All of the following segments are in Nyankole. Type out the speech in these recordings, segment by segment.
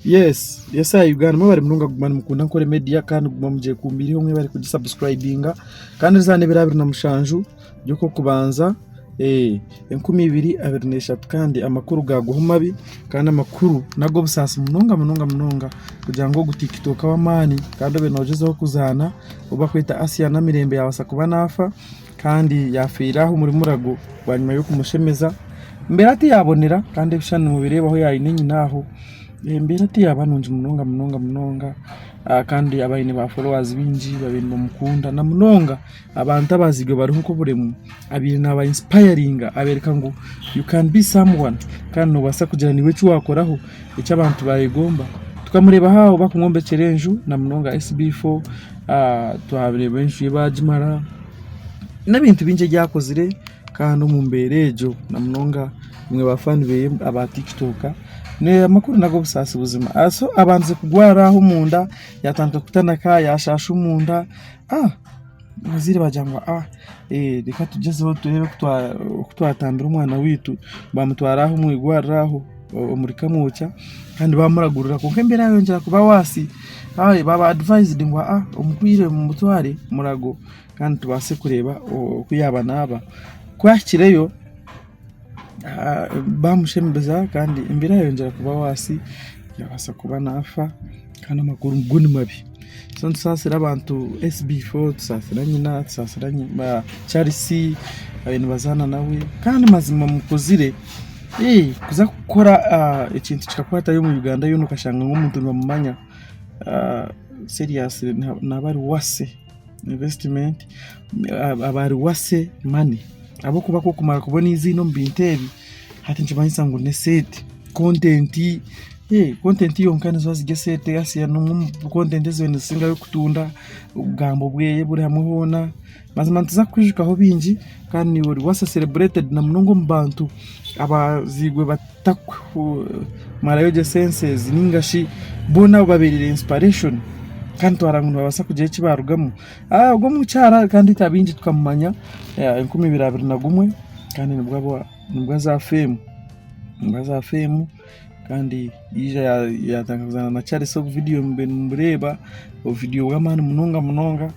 Yes, yes aha Uganda mwebare munonga kuguma nimukunda Ankole Media kandi kuguma mugyekumbiireho mwebare kugisubscribinga kandi erizooba n'ebiro 27 by'okwokubanza 2023 kandi amakuru gaagwaho mabi kandi amakuru n'ag'obusaasi munonga munonga munonga kugira ngu ogu tikitoka w'amaani kandi obe noogyezaho kuzaana ou barikweta Asiya Namirembe yaabaasa kuba naafa kandi yaafiira aha omuri Murago bwanyima y'okumushemeza. Embeera tiyabonera kandi ebishushani nimubireeba ahu yaine nyina aho. Embeera tiyaba nungi munonga munonga munonga kandi aba aine ba followers baingi babaire nibamukunda na munonga abantu abaziirwe bariho nk'oburemu abaire naba inspiringa abereka ngu you can be someone kandi nobaasa kugira niiwe eki wakoraho eki abantu bayegomba. Tukamureebaho aho barikumwombekyera enju na munonga SB4 twareeba enju ye bagimara n'ebintu bingi ebi akozire. Kandi omu mbeera egyo na munonga imwe ba faani beye aba tiktok amakuru n'ag'obusaasi buzima. So abandize kugwara aho omunda yatandika kutanaka yashaasha omunda abazaire bagira ngu reka tugyezeho tureebe oku twatambira omwana waitu bamutwara aho omu irwariro aho omuri Kamwokya kandi bamuragurira kwonka embeera yayongyera kuba worse baba advised ngu omurwaire mumutware Murago. Kandi tubaase kureeba oku yaaba naaba. Ku ahikireyo baamushemeza kandi embeera yayongyera kuba worse yaabaasa kuba naafa kandi amakuru go ni mabi. So nitusaasira abantu SB4, tusaasira nyina, tusaasira Charles abaire nibazaana nawe kandi mazima mukuzire kuza kukora ekintu kikakwatayo omu Uganda yoona okashanga ngu omuntu nibamumanya seriously naaba ari worse. Investment aba ari worse money ahabw'okuba ku okumara kubona eiziina omu bintu ebi hati nikimanyisa ngu n'esente content content yonka niziba ziri esente Asiya n'omwe omu content ezibaire nizisingayo kutunda obugambo bweye buri hamwe hoona mazima nituza kukwijukaho bingi kandi naiwe ori worse celebrated na munonga omu bantu abaziirwe batakumarayo gye senses ninga shi boona obabeerire inspiration kandi twareeba ngu nibabaasa kugira eki baarugamu. Ogwo omukyara kandi itwe abaingi tukamumanya 2021 kandi nibwo nibwo aza fame nibwo aza fame kandi yaija yaatandika kuzaana na Charles obuvidiyo mubaire nimubureeba obuvidiyo bw'amaani munonga munonga.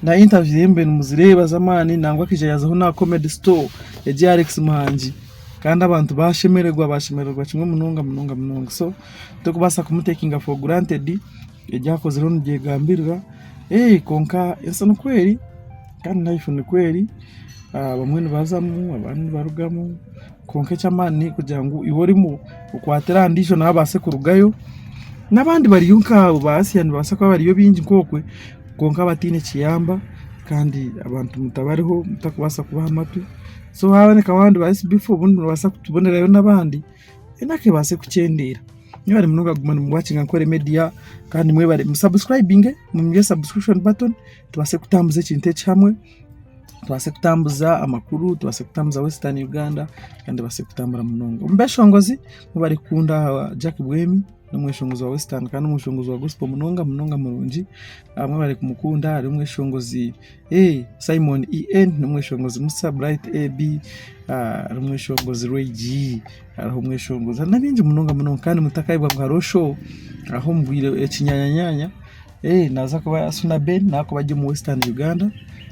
Na interview ze mubaire nimuzireeba z'amaani nangwa akaija yaazaho n'aha comedy store egi eya Alex Muhangi kandi abantu baashemererwa baashemererwa kimwe munonga munonga munonga so torikubaasa kumutekinga for granted ebi akozireho nibyegambirira kwonka ensi nikwo eri kandi life nikwo eri abamwe nibazamu abandi nibarugamu kwonka eky'amaani n'okugira ngu iwe orimu okwatire aha ndiijo nawe abaase kurugayo n'abandi bariyo nkaabo ba Asiya nibabaasa kuba bariyo baingi nk'okwe. Kwonka bataine kiyamba kandi abantu mutabariho mutakubaasa kubaha amatu so haaboneka abandi ba SB4 obundi nibabaasa kutubonerayo n'abandi enaku ebaase kukyendeera. Mwebare munonga kuguma nimuwakinga Ankole Media kandi mwebare musubscribinge munyige subscription button tubaase kutambuza ekintu eki hamwe, tubaase kutambuza amakuru, tubaase kutambuza Western Uganda kandi ebaase kutambura munonga. Omu beshongozi mwebare kukunda Jack Bwemi. N'omweshongozi wa western kandi n'omweshongozi wa gospel munonga munonga murungi. Abamwe bari kumukunda hariho omweshongozi Simon EN n'omweshongozi Musa Bright AB, hariho omweshongozi Ray G, hariho omweshongozi hariho n'abaingi munonga munonga kandi mutakayebwa ngu hariho show aho omu bwire ekinyanyanyanya naaza kuba Suna Ben naakuba ari omu western Uganda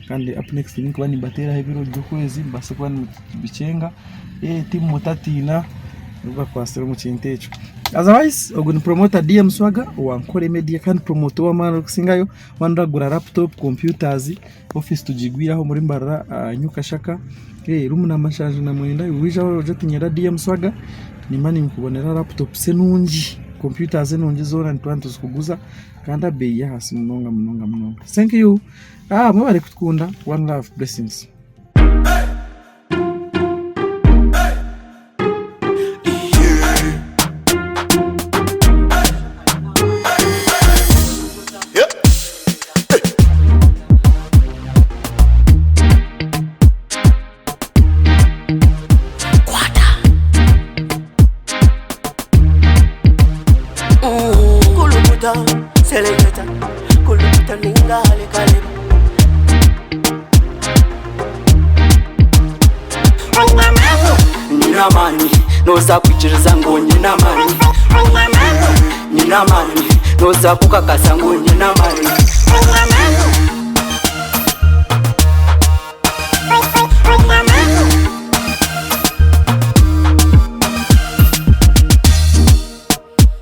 kandi up next ninkuba nimbateeraho ebiro by'okwezi mubaase kuba nimubikyenga. Tiimu mutatiina babakwasire omu kintu ekyo. Otherwise ogu ni promoter DM Swagga owa Nkore Media kandi promoter ow'amaani orikusingayo waaba noragura laptop, computers, office tugigwire aho omuri Mbarara aha New Kashaka room namba 79 waija ogira oti niinyenda DM Swagga nimba ninkubonera laptops enungi, computers enungi zoona nituba nituzikuguza kandi aha beeyi y'ahansi munonga munonga munonga. Thank you, mwebare kutukunda, one love, blessings. Kulukuta, seleketa, kulukuta ninga halekaleba. Nyine amaani, nooza kwikiriza ngu nyine amaani. Noza kukakasa ngu nyine amani.